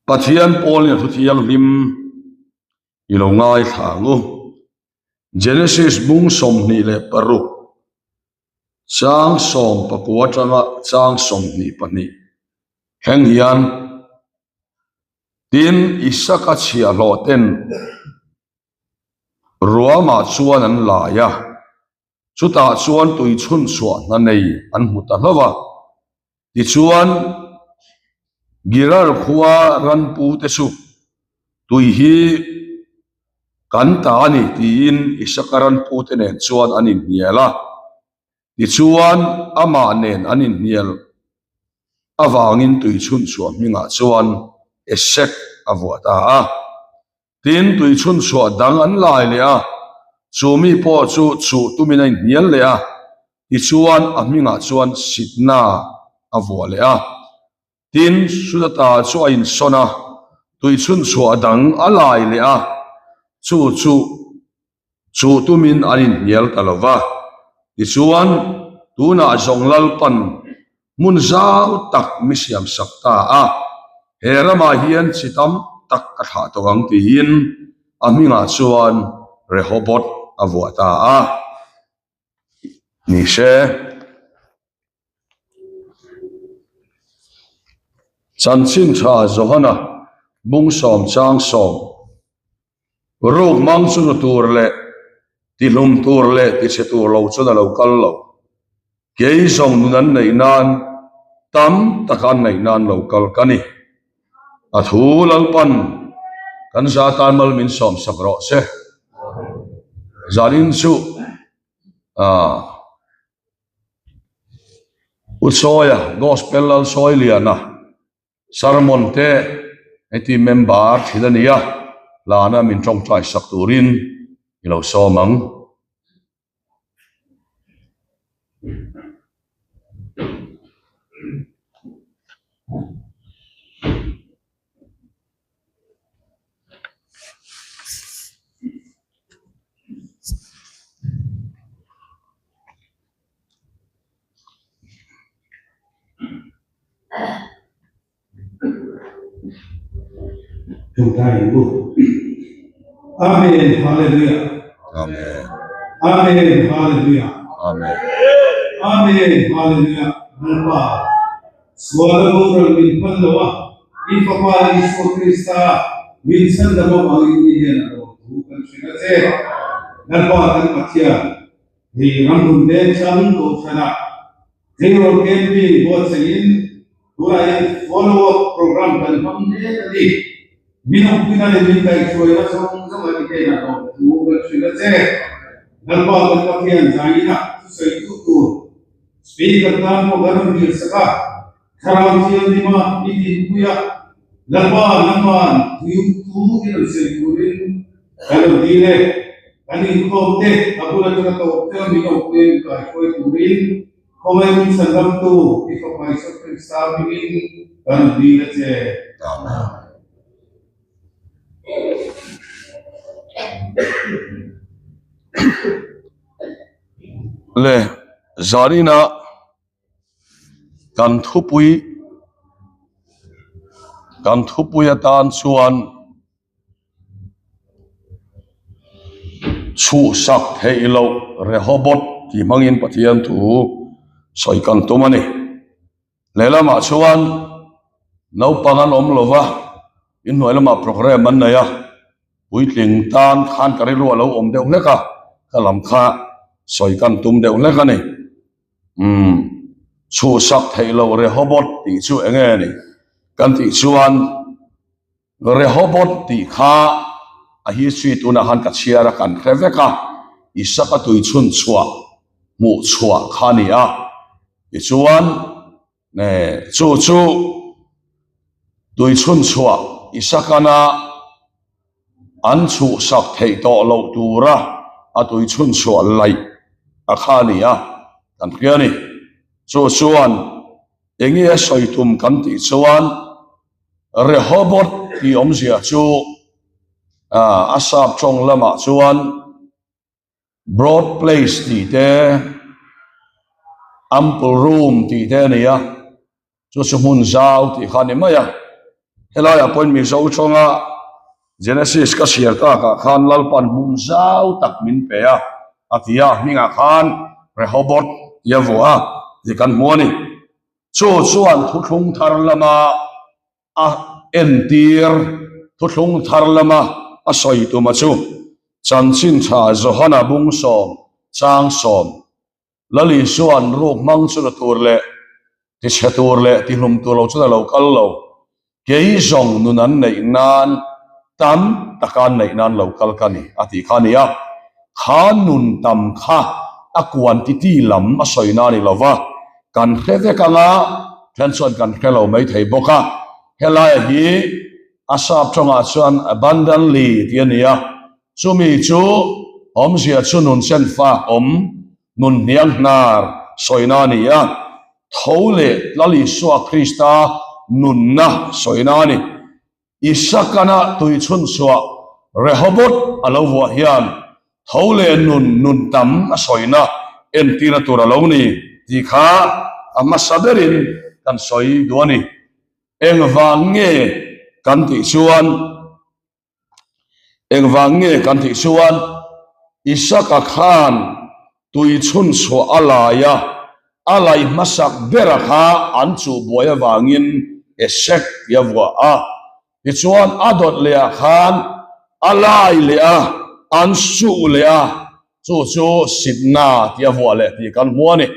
Pathian pawl in a thu thianghlim i lo ngaithla ang u. Genesis bung 26 chang 19 atanga chang 22 thleng hian tin Isaka chhiahhlawh ten ruamah chuan an lai a, chutah chuan tui chhunchhuah hna nei an hmu ta hlauh a. Tichuan, Gerar khua ranpute chu tui hi kan ta a ni tiin Isaka ranpute nen chuan an inhnial a. Tichuan, amah nen an inhnial avangin tui chhunchhuah hmingah chuan Esek a vuah ta a. Tin, tui chhunchhuah dang an lai leh a, chu mi pawh chu chuh tumin a inhnial leh a, tichuan a hmingah chuan Sitna a vuah leh a. Tin, Sudata chu a insawn a, tui chhunchhuah dang a lai leh a, chu chu Chu tumin an inhnial ta lo va. Tichuan, tunah zawng Lalpan hmun zau tak mi siam sak ta a, he ramah hian chi tam tak ka thlah tawh ang tiin a hmingah chuan Rehoboth a vuah ta a. Ni se. Chanchin tha Johana bung sawm chang sawm ruk mang chu nu tur leh tihlum tur leh tichhe tur lo chuan a lo kal lo. Kei zawng nun an neih nan tam taka an neih nan lo kal ka ni. A thu Lalpan kan za tan mal min sawm sak rawh se. Zanin chu ah. U Sawia, Gospel Lal Sawiliana, sermon te heti member thin a ni a, hlana min tawngtai sak turin i lo sawm ang. Tawngtai ang u. Amen Hallelujah. Amen. Amen Hallelujah. Amen. Amen Hallelujah. Lalpa suala boral min hman lo a i fapa Isua Krista min chhandam avangin i hian a lawm thu kan hrilh a che. Lalpa kan Pathian Hei ramhun veng chang kohhranah tleirawl camping buatsaihin tunah hian follow up program kan hmang mek a ni. Min awmpuina leh min kaihhruaina zawng zawng a ni hnenah lawmthu kan hrilh a che. Lalpa kan Pathian zainah thusawitu tur Speaker tan pawh kan rawn dirsak a, Thlarau Thianghlima i dinpui a, Lalpa nangman tuiumtu i rawn sawi turin kan rawn dil e. Kan inkhawm te a bul atanga tawp te min awmpui a min kaihruai turin khawngaih min chhanramtu i Fapa Isua Krista hmingin kan rawn dil a che. Amen. Le zanina Kan thupui kan thupui atan chuan chhuhsak theih loh Rehoboth tih hmangin Pathian thu sawi kan tum a ni. Lehlamah chuan naupang an awm lo va, inhnuai lamah programme an nei a, puitling tan khan ka rilru a lo awm deuh hlek a, ka lam kha sawi kan tum deuh hlek a ni. Umm, chhuhsak theih loh Rehoboth tih chu eng nge ni? Kan tih chuan Rehoboth tih kha a history tunah khan ka chhiar a, kan hre vek a, Isaka tui chhun chhuah, hmuh chhuah kha a ni a. Tichuan, chu chu tui chhun chhuah Isakana an chhuhsak theih tawh loh tura a tui chhun chhuah laih a kha a ni a, kan hria a ni. Chu chuan enge a sawi tum kan tih chuan Rehoboth tih awmzia chu a sap tawng lamah chuan Broad place tih te, ample room tih te a ni a, chu chu hmun zau tih kha a ni mai a. Helaiah pawhin Mizo tawnga Genesis ka chhiar takah khan Lalpan hmun zau tak min pe a, a ti a, hmingah khan Rehoboth tih a vuah a tih kan hmu a ni. Chu chuan thuthlung thar lama a entir, thuthlung thar lama a sawi tuma chu Chanchin Tha Johana Bungsawm Changsawm Lal Isua'n ruk hmang chu la tur leh tichhe tur leh tihlum tur lo chuan a lo kal lo. Kei zawng nun an neih nan tam taka an neih nan lo kal ka ni a tih kha a ni a. Kha nun tam kha a quantity lam a sawi na a ni lo va, kan hre vek ang a, then chuan kan hre lo mai thei bawk a. Helaia hi a sap tawngah chuan abundantly tih a ni a, Chumi chu awmzia chu nun sen fak awm, nun hniang hnar sawina a ni a, tho leh Lal Isua Krista nunna sawina a ni. Isakana tui chhunchhuah Rehoboth a lo vuah hian tho leh nun nun tam a sawina entirna tur a lo ni tih kha a hmasa berin kan sawi duh a ni. Engvang nge kan tih chuan Engvang nge kan tih chuan Isaka khan tui chhunchhuah a lai a, a lai hmasak bera kha an chuh buai avangin Esek tih a vuah a. Tichuan a dawt leh ah khan a lai leh a, an suh leh a, chu chu Sitna tih a vuah leh tih kan hmu a ni.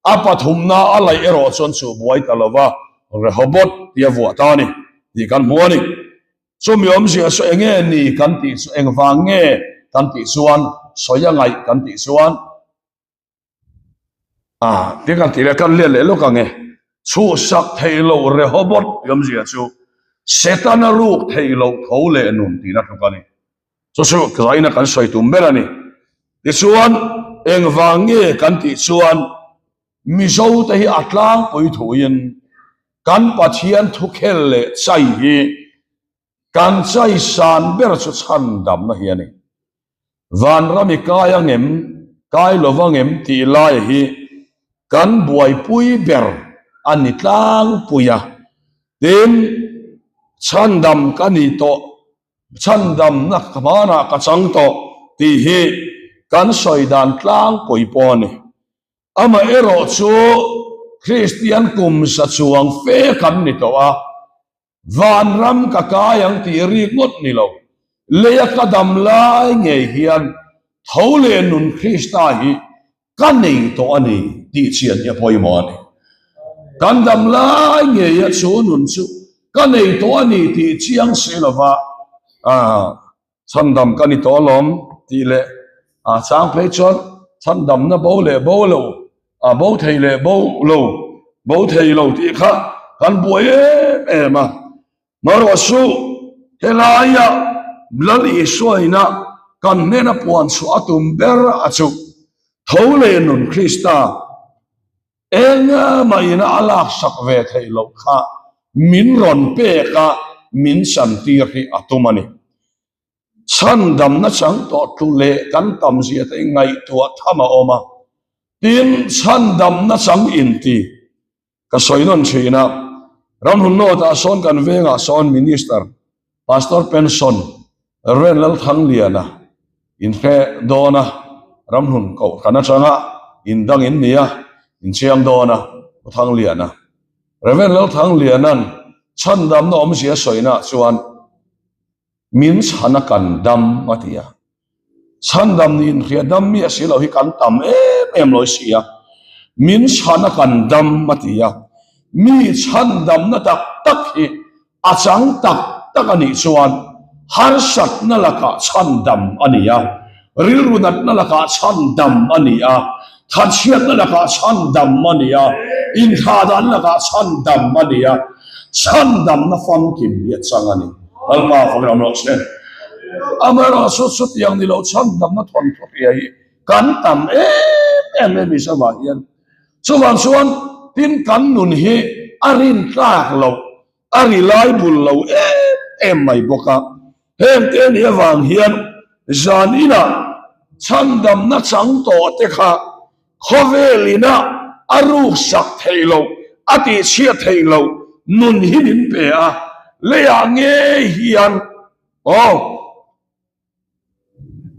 A pathumna a laih erawh chuan chuh buai ta lova Rehoboth tih a vuah ta a ni tih kan hmu a ni. Chumi awmzia chu eng nge ni kan tih chu engvang nge kan tih chuan sawi a ngaih kan tih chuan a ti kan tih leh kan lian leh lawk ang e. Chhuhsak theih loh Rehoboth tih awmzia chu Setana ruk theih loh tho leh nun tihna tluk a ni. Chu chu zaina kan sawi tum ber a ni. Tichuan engvang nge kan tih chuan Mizote hi a tlangpui thuin kan Pathian thukhel leh chai hi kan chai san ber chu chhandamna hi a ni. Vanram i kai angem, kai lo vangem tih lai hi kan buaipui ber a ni tlangpui a. Tin, chhandam ka ni tawh, chhandamna hmanah ka chang tawh tih hi kan sawi dan tlangpui pawh a ni. Amaherawh chu Kristian kum sa chuang fe kan ni tawh a, vanram ka kai ang tih rik ngawt ni lo, leia ka dam lai ngei hian tho leh nun Krista hi ka nei tawh a ni tih chian hi a pawimawh a ni. Kan dam lai ngeia chu nun chu ka nei tawh a ni tih chiang si lova, Chhandam ka ni tawh alawm tih leh a chang phei chuan chhandamna bo leh bo lo, a bo thei leh bo lo, bo thei lo tih kha kan buai em em a. Marawh suh, helaia Lal Isuaina kan hnena puan chhuah a tum ber a chu tho leh nun Krista Engmah ina a laksak ve theih loh kha min rawn pek a, min chantir hi a tum a ni. Chhandamna chang tawh tlu leh kan tam zia te ngaihtuah tham a awm a, tin chhandamna chang inti ka sawi nawn thin a, Ramhlun North ah sawn kan vengah sawn Minister Pastor Pension Rev Lalthangliana inhre dawn a, Ramhlun Kohhran atanga indang in ni a, inchiang dawn a, Pu Thangliana. Rev Lalthangliana'n chhandamna awmzia sawinaah chuan min chhan a kan dam a ti a. Chhandam ni inhria dam mi a si lo hi kan tam em em lo si a, min chhan a kan dam a ti a, mi chhandamna tak tak hi a chang tak tak a nih chuan harsatna lakah chhandam a ni a, rilru natna lakah chhandam a ni a, thatchhiatna lakah chhandam a ni a, inthahdan lakah chhandam a ni a, chhandamna famkim hi a chang a ni. Lalpa fak ram rawh se. Amaherawhchu chutiang ni lo chhandamna thawnthu hria hi kan tam em em em Isua hian. Chuvang chuan tin kan nun hi a rintlak loh, a reliable lo em em mai bawk a. Heng te nih avang hian zan inah chhandamna chang tawh te kha Khawvel ina a ruksak theih loh, a tihchhiat theih loh nun hi min pe a. Leiah ngei hian aw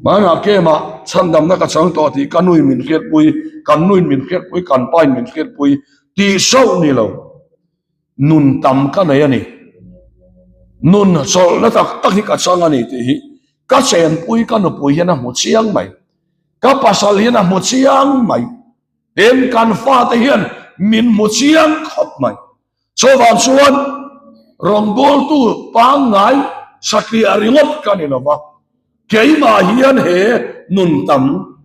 Hmanah kemah chhandamna ka chang tawh tih ka nuin min hriatpui, kan nuin min hriatpui, kan pain min hriatpui tih sauh ni lo. Nun tam ka nei a ni. Nun chawlhna tak tak hi ka chang a ni tih hi ka chenpui ka nupui hian a hmu chiang mai. Ka pasal hian a hmu chiang mai. Tin, kan fate hian min hmu chiang khawp mai. Chuvang chuan rawngbawltu pangngai satliah ringawt ka ni lova, keimah hian he nun tam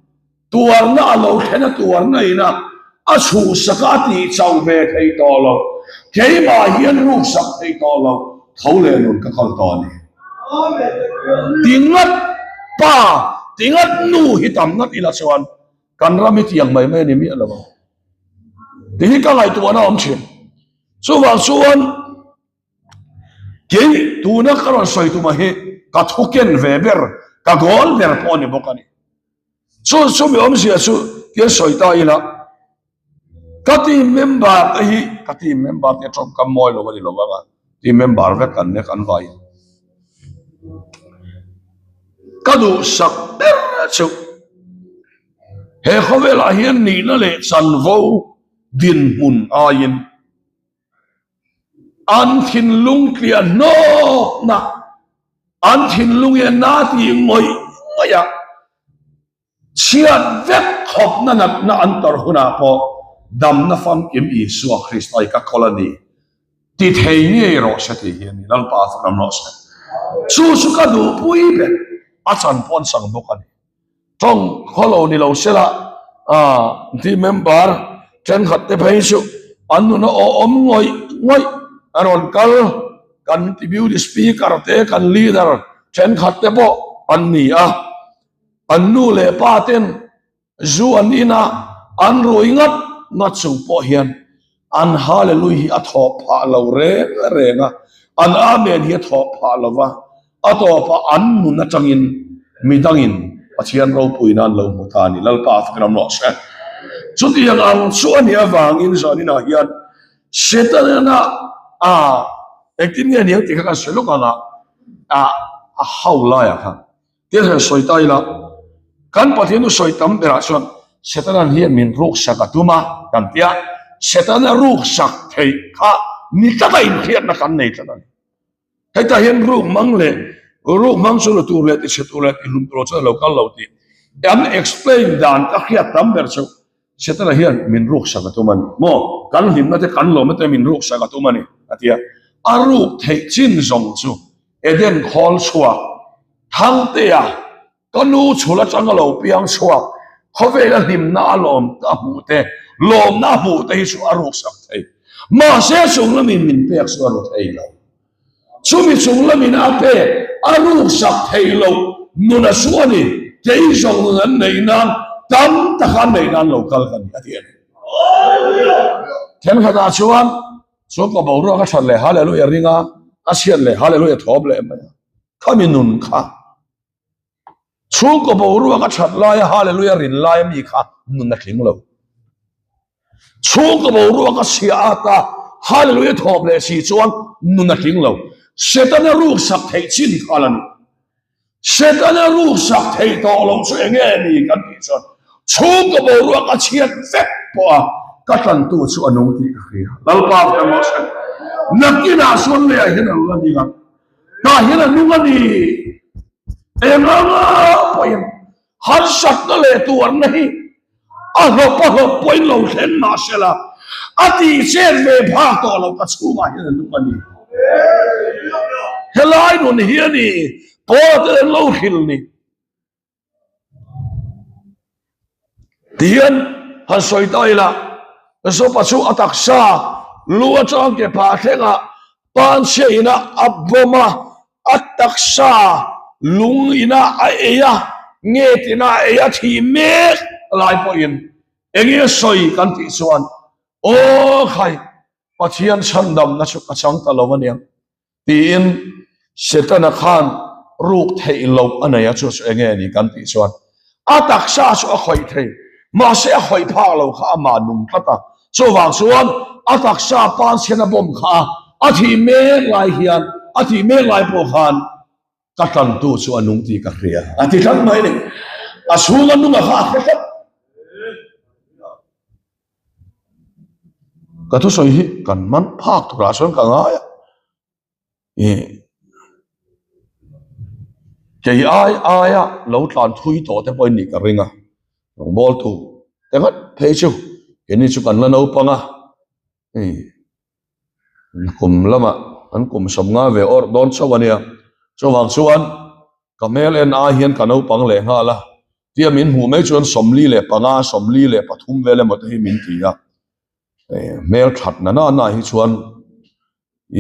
tuarna a lo thlen a tuarna ina a chhuhsak a tih chauh ve thei tawh lo, keimah hian ruksak thei tawh lo, tho leh nun ka kal tawh a ni. Tingat pa, tingat nu hi tam ngat ila chuan Kan ram hi tiang mai mai a ni miah lo ang tih hi ka ngaihtuahna a awm thin. Chuvang chuan kei tuna ka rawn sawi tumah hi ka thu ken ve ber, ka goal ber pawh a ni bawk a ni. Chu chumi awmzia chu tia sawi ta ila ka team member te hi ka team member te tawngkam mawi lo a ni lo vang a, team member vek an nia kan vai. Ka duhsak ber chu he khawvelah hian nihna leh chanvo dinhmun aiin an thinlung tliah hnawkna, an thinlung hian na tih ngawih ngawih a Chhiat vek khawpna natna an tawrh hunah pawh damna famkim Isua Krista hi ka kawl a ni ti thei ngei rawh se tih hi a ni. Lalpa a fak ram rawh se. Chu chu ka duhpui ber a chan pawn sang bawk a ni. Tawng khaw lo ni lo sela team member thenkhat te phei chu an nuna awm ngawih ngawih a rawn kal kan deputy speaker te kan leader thenkhat te pawh an ni a. An nu leh pa ten zu an in a, an rui ngat ngat chung pawh hian an Hallelui hi a thawh phah lo reng reng a, an Amen hi a thawh phah lo va, a tawpah an nun atangin midangin Pathian ropuina an lo hmu ta a ni. Lalpa a fak ram rawh se. Chutiang ang chu a nih avangin zaninah hian Setana a engtin nge niang tih kha kan sawi lawk ang a, a hau laiah khan Thil han sawi ta ila, kan Pathian u sawi tam berah chuan Setanan hian min ruksak a tum a kan ti a, Setana ruksak theih kha ni tlata inhriatna kan nei tlat a ni. Hetah hian ruk hmang leh ruk hmang chu la tur leh tichhe tur leh tihlum tur chuan a lo kal lo tih an explain dan ka hriat tam ber chu Setana hian min ruksak a tum a ni maw? Kan hlimna te kan lawmna te min ruksak a tum a ni a ti a, a ruk theih chin zawng chu Eden khawl chhuak Thangtea ka nu chhul atanga lo piang chhuak khawvela hlimna a lawm a hmuh te lawmna a hmuh te hi chu a ruksak thei. Mahse chung lamin min pek chu a ru thei lo. Chumi chung lamin a pek a ruksak thei lo nun a chu a ni. Kei zawng nun an neih nan tam taka an neih nan lo kal ka ni a ti a ni. Thenkhatah chuan Chhungkaw boruak a that leh Hallelujah ring a, a chhiat leh Hallelujah thawp leh mai a. Khami nun kha chhungkaw boruak a that laia Hallelujah rin laia mi kha nun a tling lo. Chhungkaw boruak a chhia ata Hallelujah thawp leh si chuan nun a tling lo. Setana ruksak theih chin kha la ni. Setana ruksak theih tawh loh chu eng nge ni kan tih chuan chhungkaw boruak a chhiat vek pawh a, ka tlantu chu a nung tih ka hria. Lalpa ka emaw a sawi. Nakinah chuan leiah hian a lo la ning a, tah hian a nung a ni. Eng anga pawhin harsatna leh tuarna hi A hlawp a hlawp pawhin lo thlen mah se la, a tih chet ve phak tawh lo ka chhungah hian a nung a ni. Helai nun hi a ni Paula te an lo hrilh ni. Tihian han sawi ta ila, Zopa chu a taksa lu atang ke phah thlengah Panchhia ina a bawm a, a taksa lung ina a ei a, nget ina a ei a thih mek lai pawhin enge a sawi kan tih chuan aw khai Pathian chhandamna chu ka chang ta lo aniang tiin Setana khan ruk theih loh a nei a chu chu enge ni kan tih chuan A taksa chu a khawih thei, mahse a khawih phak lo kha amah nung tlat a. Chuvang chuan a taksa panchhian a bawm kha a thih mek lai hian A tih mek lai pawh khan ka tlantu chu a nung tih ka hria a ti tlat mai a ni. A chhunga nunga kha a hre tlat. Ka thusawi hi kan man phak turah chuan ka ngai a. Ih kei ai aia lo tlan thui tawh te pawhin nih ka ring a, rawngbawltu te ngat phei chu keini chu kan la naupang a, ih kum lamah an kum 50 ve awrh dawn chauh a nia, chuvang chuan ka hmel en ai hian ka naupang leh nghal a, tia min hmuh mai chuan 45, 43 vel emaw te hi min ti a. Hmel that na na na hi chuan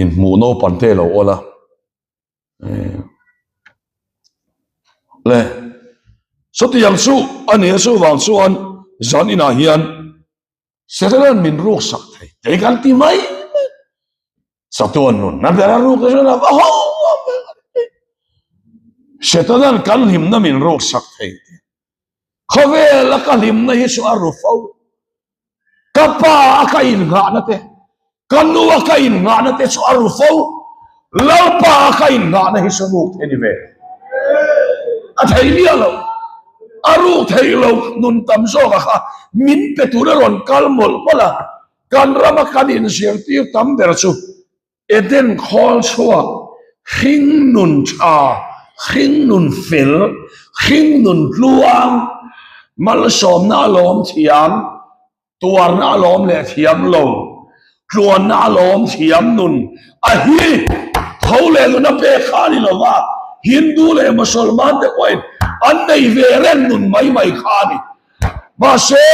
inhmuh naupan te lo awl a le chutiang chu a ni a chuvang chuan zan inah hian Setanan min ruk sak thei te kan ti mai mai chatuan nun na ber a ruk te chuan a va ho Setanan kan hlimna min ruk sak thei te Khawvela ka hlimna hi chu a ru fo. Ka pa a ka innghahna te, ka nu a ka innghahna te chu a ru fo. Lalpa a ka innghahna hi chu ruk thei ni ve. A thei miah lo. A ruk thei lo nun tam zawk a kha min pe tur a rawn kal mawlh mawlh a. Kan rama kan inzirtir tam ber chu Eden khawl chhuak, hring nun tha, hring nun fel, hring nun tluang, malsawmna a lawm thiam, tuarna a lawm leh thiam lo, tluanna a lawm thiam nun a hi tho leh nun a pek kha a ni lo va, Hindu leh Mosolman te pawhin an nei ve reng nun mai mai kha a ni. Mahse,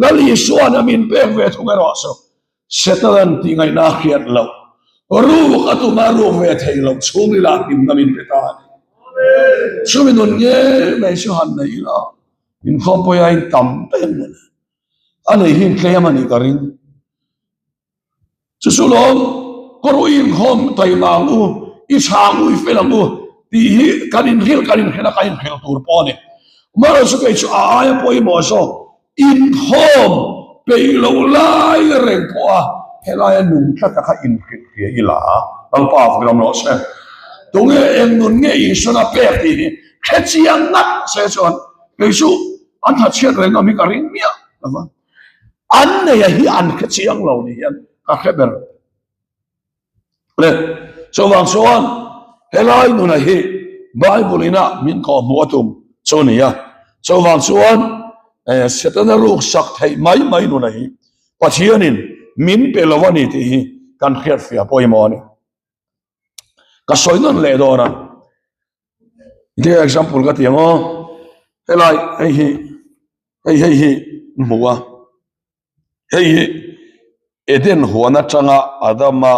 Lal Isua'n a min pek ve thung erawh chu Setanan tih ngaihna a hriat loh, ruk a tum a ruk ve theih loh chhungril ah hlimna min pe ta a ni. Chumi nun ngei mai chu han nei ila, inkhawmpui aiin tam daih ang mawle. A nei hi tlem a nih ka ring. Chu chu lawm, ka ruh i inkhawm taima ang u, i tha ang u, i fel ang u tih hi kan inhrilh kan inhrilh a, kan inhrilh tur pawh a ni. Amaherawhchu kei chu a aia pawimawh zawk Inkhawm peih loh lai reng pawh a helaia nung tlata kha inhrilh hria ila Lalpa a vawk lam rawh se. Tunge eng nun nge Isuan a pek tih hi hre chiang ngat se chuan kei chu an thatchhiat reng awm hi ka ring miah lo va. An neia hi an hre chiang lo ni hian ka hre ber. Le, chuvang chuan helai nuna hi Bible ina min kawh hmuh a tum chu a ni a. Chuvang chuan Setana ruk sak theih mai mai nuna hi Pathianin min pe lo a ni tih hi kan hriatfiah pawimawh a ni. Ka sawi nawn leh dawn a. Tia example ka ti ang aw. Helai hei hi hei hei hi hmu a. Hei hi Eden huan atanga Adama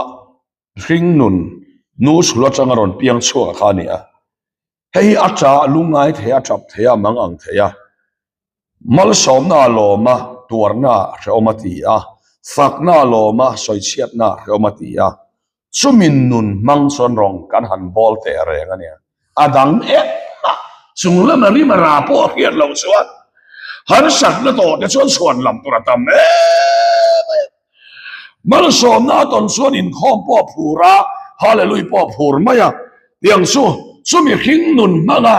hringnun nu chhul atanga rawn piang chhuak kha a ni a. Hei hi a tah lungngai thei a, tap thei a, mang ang thei a. Malsawmna a lawm a, tuarna a hrehawm a ti a, fakna a lawm a, sawichhiatna a hrehawm a ti a. Chumi nun hmang chuan rawng kan han bawl teh reng a nia. A dang engmah chung lama rim a ra pawh a hriat loh chuan harsatna tawh te chuan chhuan lam tur a tam em mai a. Malsawmna a tawn chuan inkhawm pawh a phur a, Hallelui pawh a phur mai a. Tiang chu chumi hring nun hmanga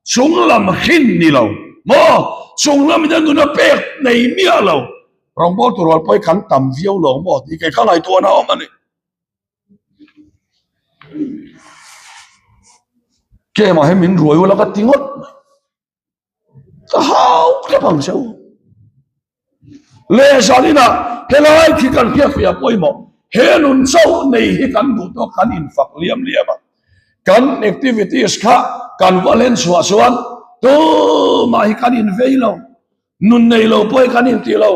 chung lam hrin ni lo maw? Chung lamin a nun a pek nei miah lo. Rawngbawltu rual pawh hi kan tam viau lo maw tih kei kha ngaihtuahna a awm a ni. Kemah hian min ruai ula ka ti ngawt mai. Ka hau thlap ang che u. Leh zaninah helai khi kan hriatfiah pawimawh he nun chauh nei hi kan duh tawk kan infak liam liam a. Kan activities kha kan va len chhuah chuan tumah hi kan invei lo. Nun nei lo pawh hi kan inti lo.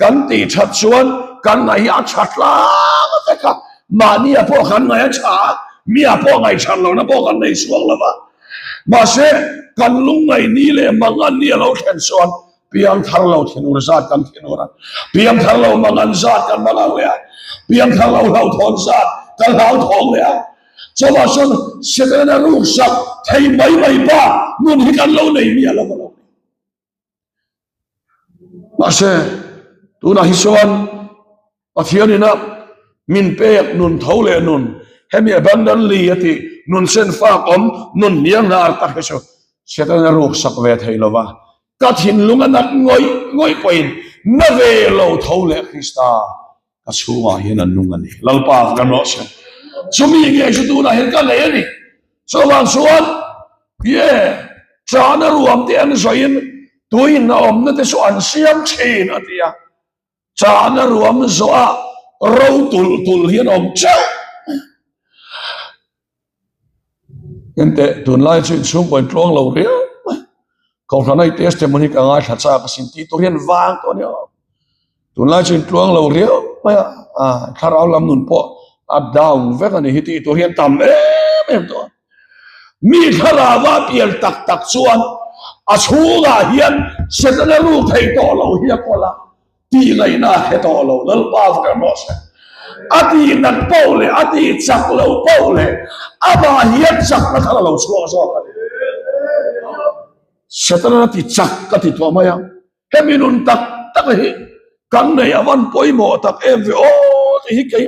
Kan tih that chuan kan ngaih hi a tha tlang vek a, mahnia pawh kan ngaih a tha a, mia pawh ngaih that lohna pawh kan nei chhuak lo va. Mahse, kan lungngaih ni leh mangan ni a lo thlen chuan piangthar lo thinur zat kan thinur a, piangthar lo mangan zat kan mangang leh a, piangthar lo hlauhthawn zat kan hlauthawng leh a. Chuvang chuan Setana ruksak thei mai mai pa nun hi kan lo nei miah lo a lo ni. Mahse, tunah hi chuan Pathianina min pek nun tho leh nun. Hemi abundantly a tih nun sen fak awm nun hnianghnar tak hi chu Setana ruk sak ve thei lo va, ka thinlung a nat ngawih ngawih pawhin na ve lo tho leh Krista ka chhungah hian a nung a ni. Lalpa kan rawh se. Chumi ngei chu tunah hian ka nei a ni. Chuvang chuan ye chahna ruam te an zawhin tuin a awmna te chu an siam thin a ti a. Chahna ruam zawhah ro tulh tulh hi an awm teuh. Enteh, tunlai chu inchhungkaw in tluang lo riau mai. Kohhran a i testimony ka ngaithla chak asin tih tur hian vang tawh a ni awm. Tunlai chu in tluang lo riau mai a, thlarau lam nun pawh a down vek a ni hi tih tur hian tam em em tawh a. Mi thlarau a pian tak tak chuan a chhungah hian Setana ruk thei tawh lo hi a kawl a. Tih ngaihna a hre tawh lo, Lalpa va kan rawh se. A tih nat poh leh a tih chak lo poh leh amah hian chakna thar a lo chhuak zawk a ni. Setana ti chak ka ti tawh mai a, hemi nun tak tak hi kan nei a van pawimawh tak em ve aw tih hi kei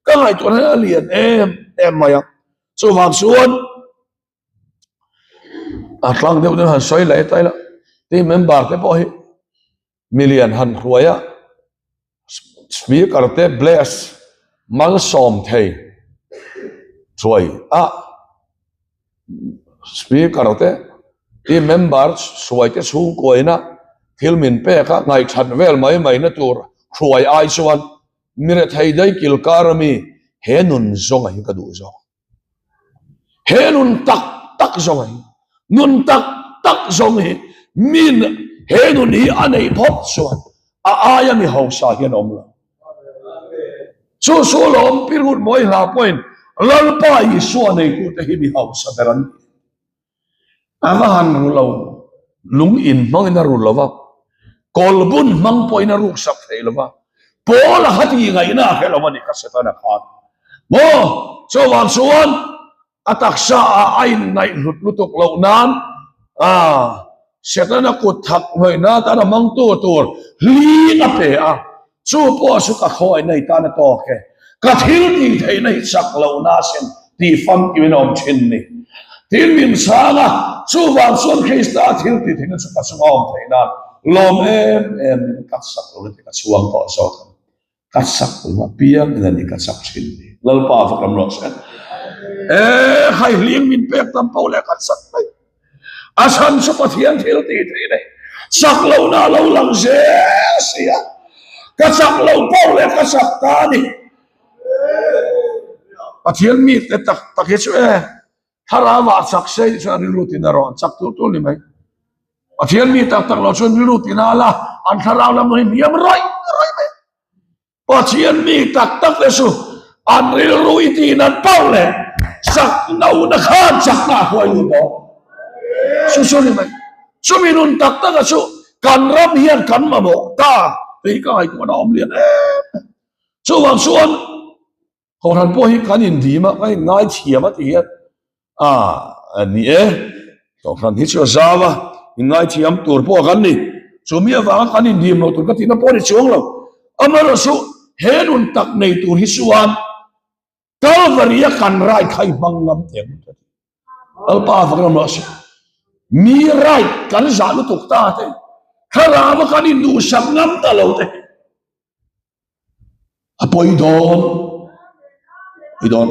ka ngaihtuahna hi a lian em em mai a. Chuvang chuan a tlang deuh deuh han sawi leh ta ila, team member te pawh hi Milian han hruai a, Speaker te bless malsawm thei hruai a, Speaker te team member hruai te chhungkuaina thil min pek a ngaihthat vel mai mai na tur hruai ai chuan mi rethei daih kilkar ami he nun zawnga hi ka duh zawk. He nun tak tak zawng hi, nun tak tak zawng hi min he nun hi a neih phawt chuan a aia mi hausa hian awm lo. Chu chu lawm Pi Ruth Mawi hla pawhin Lalpa Isua neitute hi mi hausa ber an ni. A va han ru lo, lung in hmangin a ru lo va, kawlbun hmang pawhin a ruksak thei lo va, Paul a kha tih ngaihna a hre lo a ni kha Setana khan. Maw, chuvang chuan a taksa ah a inngaihhlut lutuk loh nan a Setana kut thak hnawihna atan a hmangtu tur hling a pe a, Chu pawh chu ka khawi nei tan a tawk e. Ka thil tih theihna hi chak lohna asin tih famkim in a awm thin ni. Tin min chhang a, chuvang chuan Krista thil tih theihna chu ka chunga awm theih nan lawm em em in ka chak lo ni tih ka chhuang tawh zawk ang. Ka chak lo apiang in a ni ka chak thin ni. Lalpa va kam rawh se. E khai hling min pek tam poh leh ka chak mai. A chhan chu Pathian thil tih theih nei chak lohna a lo lang zel si a, ka chak lo poh leh ka chak ta a ni. Pathian mite tak tak hi chu e, thlarau ah chak se tih chuan rilru tina rawh an chak tur tur ni mai. Pathian mi tak tak lo chuan rilru tina la, an thlarau lam hi hniam rawih rawih mai. Pathian mi tak tak te chu an rilru i tih nat pauh leh chak lohna khan chakna a hruai lut dawn. Chu chu ni mai. Chumi nun tak taka chu kan ram hian kan mamawh ta tih hi ka ngaihtuahna a awm lian em em. Chuvang chuan Kohhran pawh hi kan indim a, kan inngaithiam a ti hian a ni e. Kohhran hi chu a zau a, inngaithiam tur pawh kan ni. Chumi avanga kan indim loh tur ka tihna pawh a ni chuang lo. Amaherawhchu he nun tak nei tur hi chuan Kalvari-a kan right kha i hmang ngam teh ang ka ti. Lalpa avang ram rawh se. Mi right kan zah lutuk ta te, thlarau-a kan induhsak ngam ta lo te hi. A pawi dawn, pawi dawn.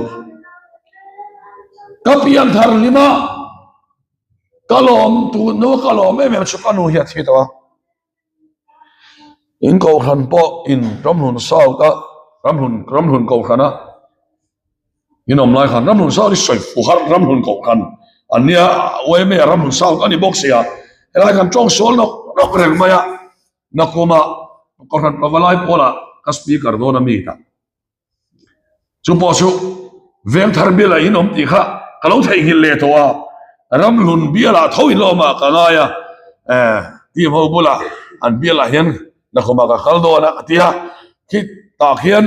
Ka pian thar hlim a, ka lawm tu nu ka lawm em em chu ka nu hi a thi tawh a. In kohhran pawh in ramhlun south a, ramhlun ramhlun kohhran a in awm lai khan ramhlun south hi sawi fuh har ramhlun kohhran an nia yma ramhlun south a ni bawk sia helai khan tawng sual nawk nawk reng mai a. Nakuma Kohhran Pavalai pawlah ka speaker dawn a mi ta. Chu pawh chu Vengthar bialah in awm tih kha ka lo theihnghilh leh tawh a, Ramhlun bialah tho in la awm ah ka ngai a, eh team ho bulah an bialah hian Nakuma ka kal dawn a ka ti a, khi tah khian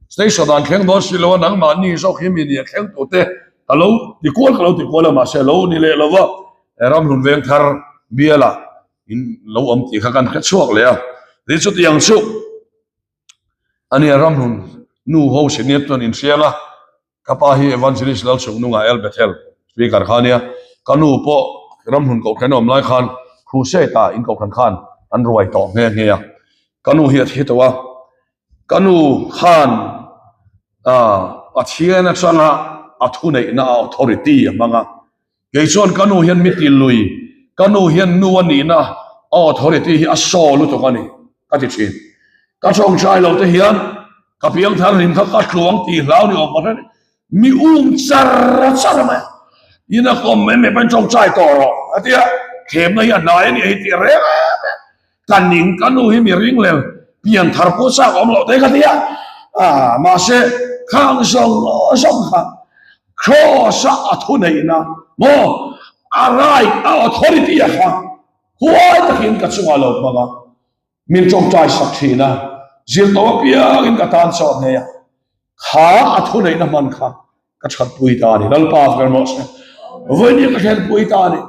station ah an thleng dawn si lo a, nangmahni zawk hi mi nia thleng tur te ka lo ti kual ka lo ti kual a mahse lo ni leh lo va, Ramhlun Vengthar bialah in lo awm tih kha kan hre chhuak leh a ni chutiang chu ania ramhlun nu ho senior chuan inhriang a. Ka pa hi Evangelist Lalchungnunga El Bethel Speaker kha a nia. Ka nu pawh ramhlun kohhran a awm lai khan Crusade ah in kohhran khan an ruai tawh nghe nghe a. Ka nu hi a thi tawh a. Ka nu khan Pathian atanga a thuneihna a authority a hmang a. Kei chuan ka nu hian mi ti lui, ka nu hian nu a nihna a authority hi a saw lutuk a ni ka ti thin. Ka tawngtai lo te hian ka piangthar hlim kha ka tluang tih hlau ni awm mahse mi um char char mai a, in a kawm mai mai pawn tawngtai tawh rawh a ti a, thlemna hi a hnai a ni a hi tih reng em em. Ka ning ka nu hi mi ring lel pianthar pawh chak awm loh te ka ti a, mahse khang zawng zawng kha Kraws a a thuneihna maw a right a authority a kha huai takin ka chungah lo hmang a, min tawngtai sak thin a, zirtawp apiangin ka tan chawh hneh a, kha a thuneihna hman kha ka thatpui ta a ni. Lalpa fel mawh se, vawiin ka thlenpui ta a ni.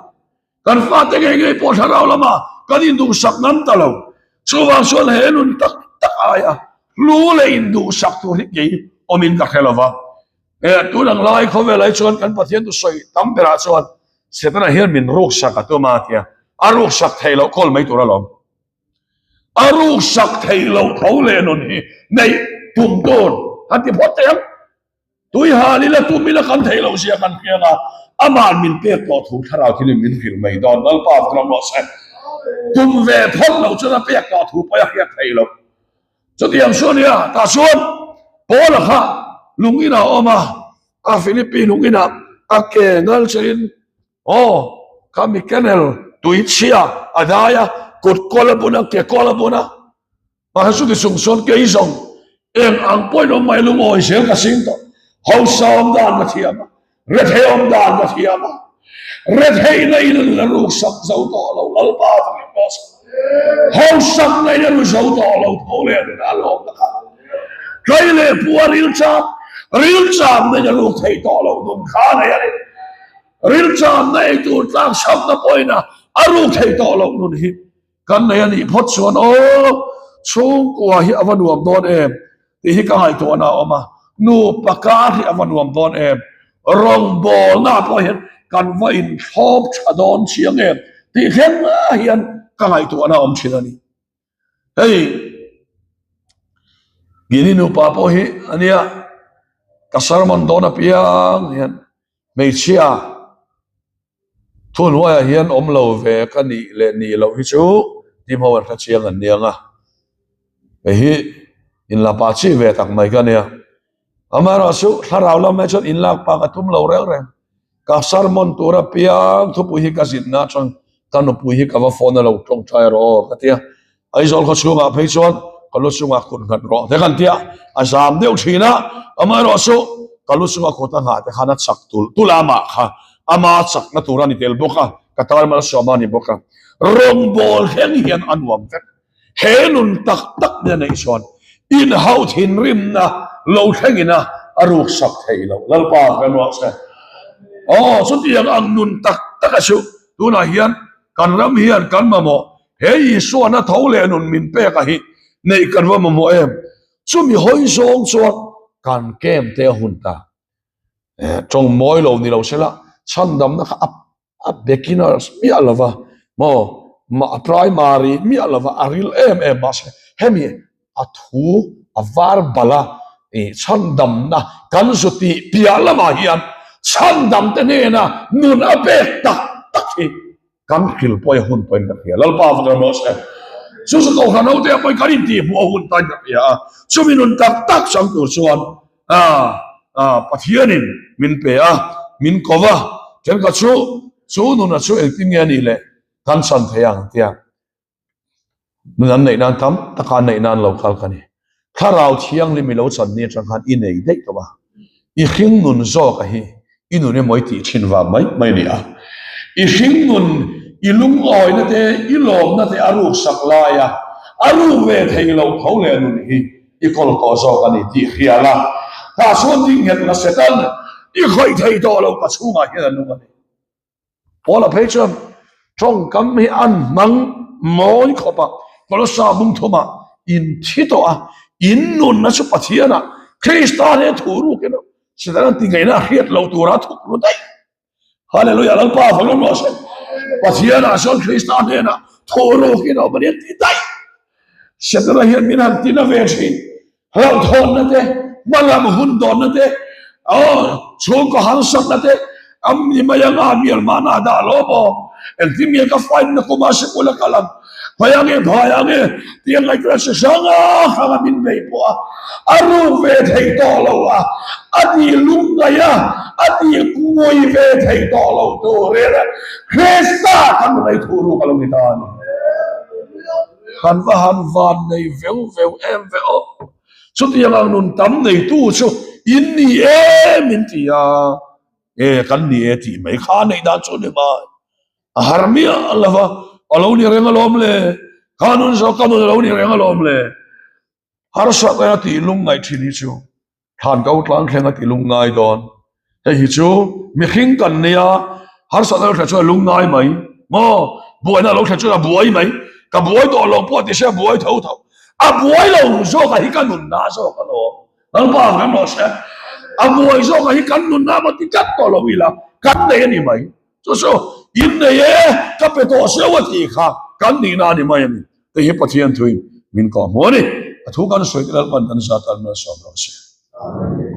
Kan fate ngei ngei pawh thlarau lama kan induhsak ngam ta lo. Chuvang chuan he nun tak tak aia hlu leh induhsak tur hi kei awmin ka hre lo va. Tun ang lai khawvel ah hi chuan kan Pathian thusawi tam berah chuan Setana hian min ruksak a tum a tia, a ruksak theih loh kawl mai tur alawm. A ruksak theih loh tho leh nun hi neih tum tur han ti phawt teh ang. Tui hal ila tum ila kan theih loh zia kan hriang a, ama'n min pek tawh thu thlarau thilin min hrilh mai dawn Lalpa va ram rawh se. Tum ve phawt loh chuan a pek tawh thu pawh a hriat theih loh. Chutiang chu a nia, tah chuan Paula kha lung inah a awm a, a Philippi lung inah a ke ngal chein aw kha mi kenel tui chhia a dai a, kut kawl a bun a, ke kawl a bun a, Mahse chuti chung chuan kei zawng eng ang pawhin awm mai lungawi zel ka sing tawh. Hausa awm dan ka thiam a, rethei awm dan ka thiam a, retheihna in a nun a ruksak zo tawh lo, Lalpa fakin rawh se. Hausakna in a ru zo tawh lo, tho leh nun a lawmna kha. Tlai leh pua rilcham, rilchamna in a ruk thei tawh lo, nun kha a nei a ni. Rilchamna ei tur tlakchhamna pawhin a ruk thei tawh loh nun hi. Kan nei a nih phawt chuan aw chhungkua hi a va nuam dawn em tih hi ka ngaihtuahna a awm a, nupa kar hi a va nuam dawn em, rawngbawlna pawh hian kan va inthlawp tha dawn chiang em tih thleng hian ka ngaihtuahna a awm thin a ni. Hei Gini nupa pawh hi a nia ka sermon dawn apiang hian hmeichhia Thuhnuaiah hian awm lo ve ka nih leh nih loh hi chu team ho an hre chiang an niang a, hei hi inla pa chi ve tak mai ka nia. Amaherawh chu thlarau lamah chuan inlak pa ka tum lo reng reng, ka sermon tur apiang thupui hi ka zinna atang ka nupui hi ka va phone a lo tawngtai rawh aw ka ti a, Aizawl khaw chhungah phei chuan ka lu chungah kut nghat rawh te kan tia a zam deuh thin a, amaherawh chu ka lu chunga kut a nghah te khan a chak tulh tulh a amah kha ama chakna tur a ni tel bawk a, ka tar malsawm a ni bawk a, rawngbâwl thleng hian a nuam vek. He nun tak tak nia neih chuan inhauh thinrimna lo thlengin a a ruksak theih loh. Lalpa ka nuah che. Aw chutiang ang nun tak tak a chu tunah hian Kan ram hian kan mamawh, he Isuana tho leh nun min pek a hi neih kan va mamawh em? Chumi hawi zawng chuan kan kem te a hun ta. Tawng mawi lo ni lo sela, chhandamna kha a beginners miah lo va, maw a primary miah lo va, a ril em em mahse hemi a thu a var bal a, chhandamna kan zu tih piah lamah hian chhandamte hnena nun a pek tak tak hi kan hril pawh a hun pawhin ka hria. Lalpa va kan rawh se. Chu chu Kohhran hote pawhin kan intihhmuh a hun tain ka hria a, chumi nun tak tak chang tur chuan Pathianin min pe a, min ko va, thenkhat chu chu nuna chu engtin nge a nih le kan chan thei ang tia. Nun an neih nan tam taka an neih nan lo kal ka ni. Thlarau thianghlim i lo chan ni atang khan i nei daih tawh a. I hring nun zawk a hi i nun emaw i tih thin vang mai mai a ni a. I hring nun i lungawina te i lawmna te a ruk sak lai a, a ruk ve thei lo tho leh nun hi i kawl tawh zawk a ni tih hria la. Tah chuan dingnghet la Satan i khawih thei tawh lo ka chhungah hian a nung a ni. Paula phei chuan tawngkam hi an hmang mawi khawp a, Kolossa bung thumah in thi tawh a, in nunna chu Pathianah Krista nen thu rukin a. Setana tingaihna a hriat loh tura a thuk ru daih. Hallelujah, Lalpa vang rawh se. Pathianah chuan Krista hnenah thaw rukin a awm a ni a ti daih. Setana hian min han tina ve thin. Hlauhthawnna te, hmalam hun dawnna te, aw chhungkaw harsatna te, am ni mai anga mial mahna dah lo maw? Engtin nge ka fight na kuma sikul a kal ang? Hmai ange, phai ange tih a ngaihtuah chi hrang hrang a min bei pawh a, a ruk ve thei tawh lo a, a ti lungngaih a, a ti kui ve thei tawh lo turin Krista kan nunei thu ruk a lo ni ta a ni. Kan va han van nei veu veu em ve aw. Chutiang ang nun tam neitu chu in ni e min ti a, e kan ni e tih mai kha neih dan chu ni mai. A har miah lo va, a lo ni reng alawm le, kha nun zawk ka nun a lo ni reng alawm le. Harsat a tih lungngaih thin hi chu thlan ko tlang thleng a ti lungngai dawn. Hei hi chu mihring kan nia, harsat a lo thlen chuan a lungngai mai maw? Buaina a lo thlen chuan a buai mai. Ka buai tawh lo pawh ti se a buai tho tho. A buai lo zawk a hi ka nunna zawk alawm. Lalpa kan rawh se. A buai zawk a hi kan nunna maw ti tlat tawh lo ila kan nei a ni mai. Chu chu in nei e, ka pe tawh seuh a tih kha kan nihna a ni mai a ni. Hei hi Pathian thuin min kawh hmu a ni. A thu kan sawi te Lalpan kan zat an malsawm rawh se. Amen.